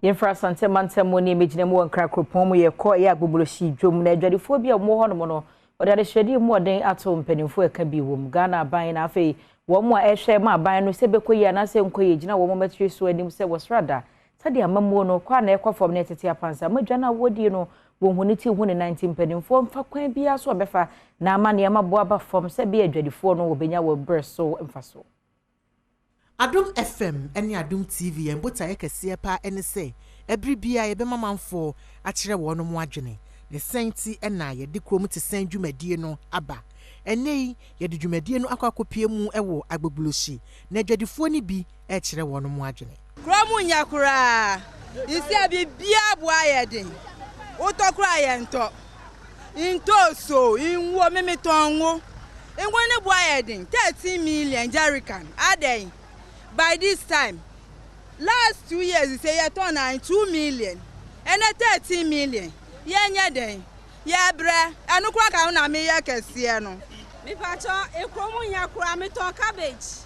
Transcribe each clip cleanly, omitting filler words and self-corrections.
Yɛmfra Asante mantam mu ne mmegyina mu wɔ Nkran kuropɔn mu, yɛkɔ ɛyɛ Agbogbloshie dwom na adwadifoɔ bi a wɔwɔ hɔnom no, wɔde adesrɛdeɛ mu ɔden ato mpanimfoɔ ɛka bi wɔ mu, Ghana aban, na afei wɔn a ɛhwɛ ma aban no sɛ bɛkɔ yie anaasɛ nkɔ yie gyina wɔn mmatiri so anim sɛ wɔsrada sɛdeɛ amammuo no kɔ a na ɛkɔ fam ne tete apansa madwa no a wɔdie no, wɔn hu ne ti hu ne nan. Nti mpanimfoɔ mfa kwan biara so a wɔbɛfa na ama nneɛma boa aba fam sɛ bɛyɛ adwadifoɔ no wɔbɛnya wɔ berɛ so mfa so. Adom FM ne Adom TV, yɛn botaeɛ kɛseɛ paa ne sɛ ɛberɛ biara yɛbɛma manfoɔ akyerɛ wɔn mo adwene ne sɛn ti na yɛde kurom te sɛn dwumadie no aba. Ɛnɛ yi yɛde dwumadie no akɔ akɔpie mu wɔ Agbogbloshie na adwadifoɔ no bi rekyerɛ wɔn mo adwene. Kurom nyɛ koraa nsi a biribiara boa yɛ den. Wotɔ koraa yɛ ntɔ ntooso nwo mimi tɔn ngo, ngo ne boa yɛ den, 13 million jerrycan adɛn? By this time last 2 years sɛ yɛtɔn na 2 million, ɛnɛ 13 million. Yɛnyɛ dɛn? Yɛbrɛ. Ɛno koraa ka ho na meyɛ kɛseɛ no. Mipatsɔ, ekurom nyɛ koraa. Metɔn cabbage,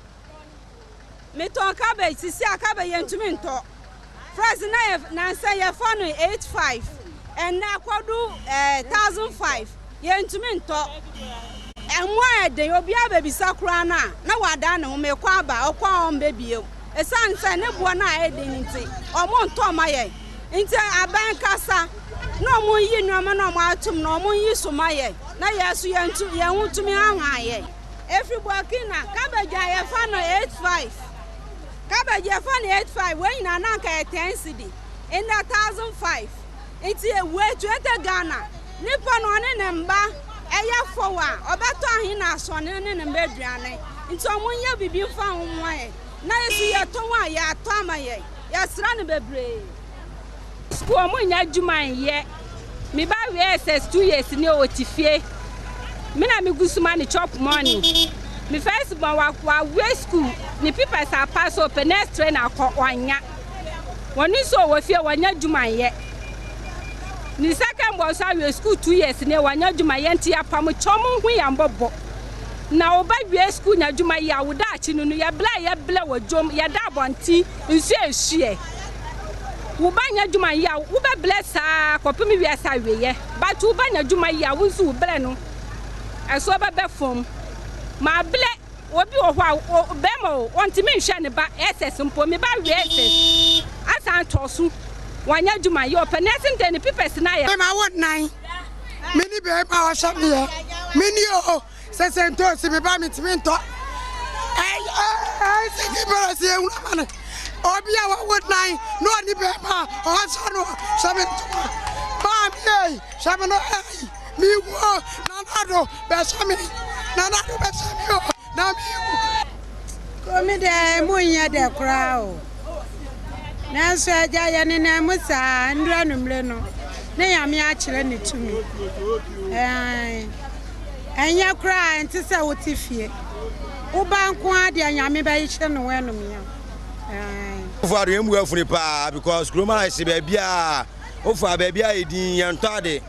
metɔn cabbage sisi a cabbage yɛntumi ntɔ. First na yɛ nansa yɛfa no 8,500, ɛnna akɔdu 1,500. Yɛntumi ntɔ. Ɛmo ayɛ den. Obiara bɛbisa koraa no a na wadan ne ho mekɔ aba ɔkɔ a ɔmbɛbie ɛsiane sɛ ne boɔ no a ɛyɛ den nti ɔmo ntɔ ma yɛn. Nti aban kasa na ɔmo yi nneɛma na ɔmo atom na ɔmo yi so ma yɛn na yɛn so yɛn tu yɛn ho tumi ahan yɛn. Efiri Burkina, cabbage a yɛfa no 8,500, cabbage yɛfa no 8,500. Wɔn nyinaa nanka yɛ 10 cedi, nna 1,500. Nti wei 20 Ghana, nipa no ɔne ne mba ɛyɛ fɔw a ɔbɛtɔ ahen na asɔne ne ne mba aduane? Nti ɔmo nyɛ bibi nfa ho mmoa yɛn na yɛsi yɛtɔn a yɛatɔ ama yɛn. Yɛsrɛ no bebree. Sukuu, ɔmo nya adwuma nyɛ. Me ba wie SS 2 years ne ɔte fie. Me na me gu so ma ne chop money. Me first born wa wawie school ne papers apa so ɔpɛ next train akɔ, wanya. Wɔn nso wɔ fie, wɔnya adwuma nyɛ. Ne second born nso awie school 2 years ne wanya adwuma yɛ. Nti apam kyɛ ɔmo ho yɛn bɔbɔ na ɔba wie school nya adwuma yi a woda akyi no, yɛblɛ yɛblɛ wɔ dwom, yɛda abɔnten, nsuo ehyia wo ba nya adwuma yi a wobɛblɛ saa kɔpem wiase awieyɛ. But wo ba nya adwuma yi a, wo nso wo blɛ no ɛso bɛbɛ fam. Maa blɛ obi wɔ hɔ a bɛrima o, ɔntumi nhwɛ ne ba SS mpo. Me ba wie SS asan tɔ so, wanya adwuma yi, ɔpɛ nursing de ne papers na ayɛ. Ma wo nan me ni bɛrima a ɔhyɛ meɛ me ni o sɛ ntoosi me ba metumi ntɔ ɛɛ sɛ kibɛrɛ sɛ ewura ma no. Obi a wawo nan na ɔne bɛrima a ɔhyɛ no hyɛ me ntoma maame ei, hyɛ me no ei, mewu o. Nana bɛhyɛ me, Nana bɛhyɛ me o na mewu. Komi dɛ mu nyɛ dɛ koraa o, nanso agya yɛ nenam mu saa ndura numere no ne Nyame akyerɛ ne tumi. Ɛnyɛ koraa, ɛnte sɛ wote fie woba nko ara deɛ Nyame bɛhyɛ ne ho anuonyam. Wofa do yɛn mu afuni paa because kurom a ɛhyɛ baabi a wofa baabi a yɛdin yɛntɔ ade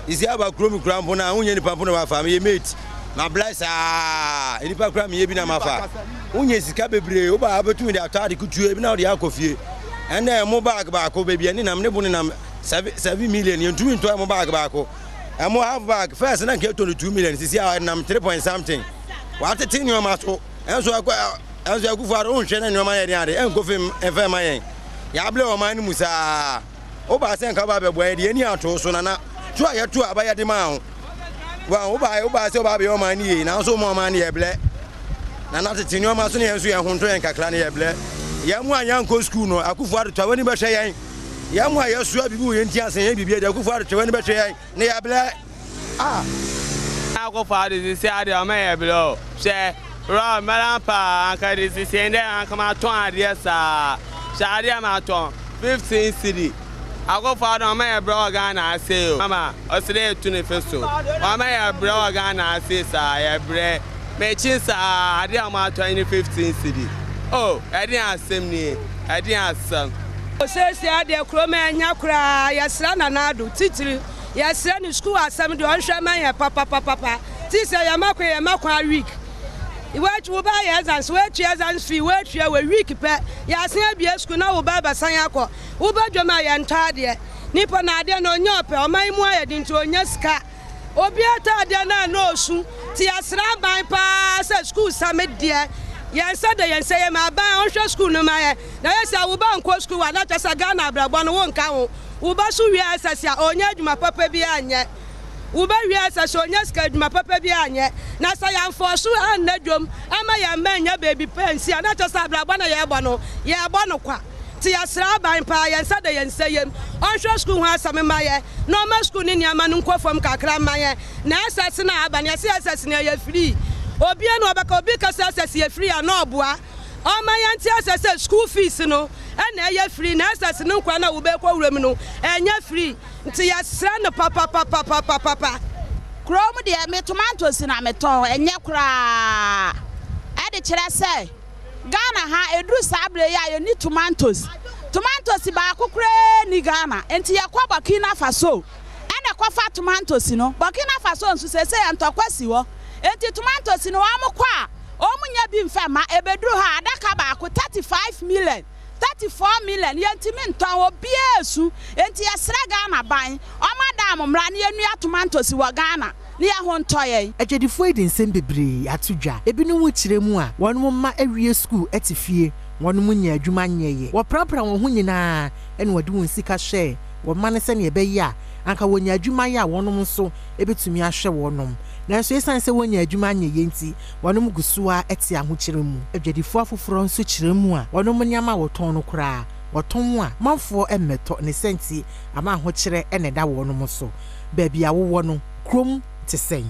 sisi aba kurom kura mpo na wonyɛ nipa mpo na wafa meyɛ mate ma blɛ saa nipa kura meyɛ bi na mafa wonyɛ sika bebree woba wobɛtumi de atɔ ade kutuo bi na wode akɔ fie. Ɛnɛ ɛmo bag baako baabi ɛne nam ne bo ne nam 7 million, yɛntumi ntɔ ɛmo bag baako. Ɛmo half bag first na nka ɛtɔ no 2 million, sisi a ɛnam three point something. Watete nneɛma so, ɛnso ɛkɔ ɛnso Akufo Addo wonhwɛ na nneɛma yɛ den ade ɛnkɔ fam ɛmfa ma yɛn. Yɛablɛ ɔman no mu saa woba sɛ nka woba bɛboa yɛn de yɛni ato so nana to a yɛto a bɛyɛ de maa wo wa woba woba sɛ woba bɛyɛ ɔman no yie, nanso woma ɔman no yɛ blɛ. Nana tete nneɛma so ne yɛn nso yɛn ho nto yɛn kakra no yɛ blɛ. Yɛn mu a yɛnkɔ sukuu no, Akufo Addo to a w'ani bɛhwɛ yɛn. Yɛn mu a yɛsoa biribi wɔ yɛn ti ase yɛn biribi adi, Akufo Addo to w'ani bɛhwɛ yɛn ne yɛ blɛ ah. Akufo Addo sisi ade ɔma yɛ blɛ o. Hwɛ rɔ mɛlan paa anka de sisi ndɛ anka ma tɔn adeɛ saa. Hwɛ adeɛ ma tɔn 15 cedi. Akufo Addo ɔma yɛ brɛ wɔ Ghana ase o. Mama ɔsi dɛ etu ne fi so, ɔma yɛ brɛ wɔ Ghana ase saa. Yɛ brɛ mekyi saa adeɛ a ɔmo atɔn ne 15 cedi o. Ɛde asɛm nie, ɛde asɛm. Osiesie adeɛ kurom ɛnya koraa. Yɛsrɛ Nana Addo titiri, yɛsrɛ ne sukuu asɛm deɛ ɔnhwɛ ma yɛn papapapapa ti sɛ yɛma kwan, yɛma kwan week. Wo ba yɛ exams, woatua exams fee, woatua wɔ week pɛ, yɛasen abie sukuu na wo ba bɛsan akɔ. Woba dwam a yɛntɔ adeɛ. Nipa no adeɛ no ɔnyɛ ɔpɛ. Ɔman yi mu ayɛ den nti ɔnnya sika. Obiara tɔ adeɛ no a na ɔsu. Nti yɛsrɛ aban paa sɛ sukuu sɛm deɛ yɛn nsa da yɛn nsa yam. Aban ɔnhwɛ sukuu no ma yɛn. Na yɛ sɛ wo ba nkɔ sukuu a na kyerɛ sɛ Ghana abrabɔ no wonka ho. Wo ba so wie SS a ɔnnya adwuma papa biara nyɛ. Wo ba wie SS a ɔnnya sika adwuma papa biara nyɛ. Na sɛ yɛamfɔɔso anna dwam amma yɛn mma annya baabi pa ansi a na kyerɛ sɛ abrabɔ no a yɛrebɔ no yɛrebɔ no kwa. Nti yɛsrɛ aban paa, yɛn nsa da yɛn nsa yam, ɔnhwɛ sukuu ho asɛm mma yɛn, na ɔmma sukuu no nneɛma no nkɔ fam kakra mma yɛn. Na SS no a aba no, yɛse SS no ɛyɛ free. Obia na ɔbɛka, obi ka sɛ SS yɛ free a, na ɔboa. Ɔmma yɛnte aseɛ sɛ school fees no na ɛyɛ free, na SS no nkoa no a wobɛkɔ wura mu no, ɛnyɛ free. Nti yɛsrɛ no papapapapapapa. Kurom deɛ, me tomatoes na metɔn, ɛnyɛ koraa. Ɛde kyerɛ sɛ. Ghana ha ɛduru saa berɛ yi a yɛnni tomantos. Tomantos baako koraa nni Ghana nti yɛkɔ Burkina Faso ɛna ɛkɔfa tomantos no. Burkina Faso nso seesei ntɔkwa si hɔ nti tomantos no wɔn kɔ a wɔn nnya bi mfa mma. Ɛbɛduru ha a adaka baako 35 million, 34 million yɛntumi ntɔn obiara resu nti yɛsrɛ Ghana ban wɔn adan mo mmra na yɛnnua tomantos wɔ Ghana. Ne yɛn ho ntɔ yɛn. Adwadifoɔ yi de nsɛm bebree ato dwa. Ebinom kyerɛ mu a, wɔn mma awie sukuu te fie, wɔn nnya adwuma nyɛeɛ. Wɔprapra wɔn ho nyinaa na wɔde wɔn sika hyɛɛ wɔn mma no sɛdeɛ ɛbɛyɛ a anka wɔnya adwuma yɛ a wɔn nso bɛtumi ahwɛ wɔn. Nanso ɛsiane sɛ wɔnnya adwuma nyɛeɛ nti, wɔn gu so ara te ahokyerɛ mu. Adwadifoɔ afoforɔ nso kyerɛ mu a, wɔn nneɛma a wɔtɔn no koraa, wɔtɔn a, manfoɔ mmɛtɔ. Ne saa nti, ama ahokyerɛ na ɛda wɔn so. Baabi a wowɔ no, kurom te sɛn?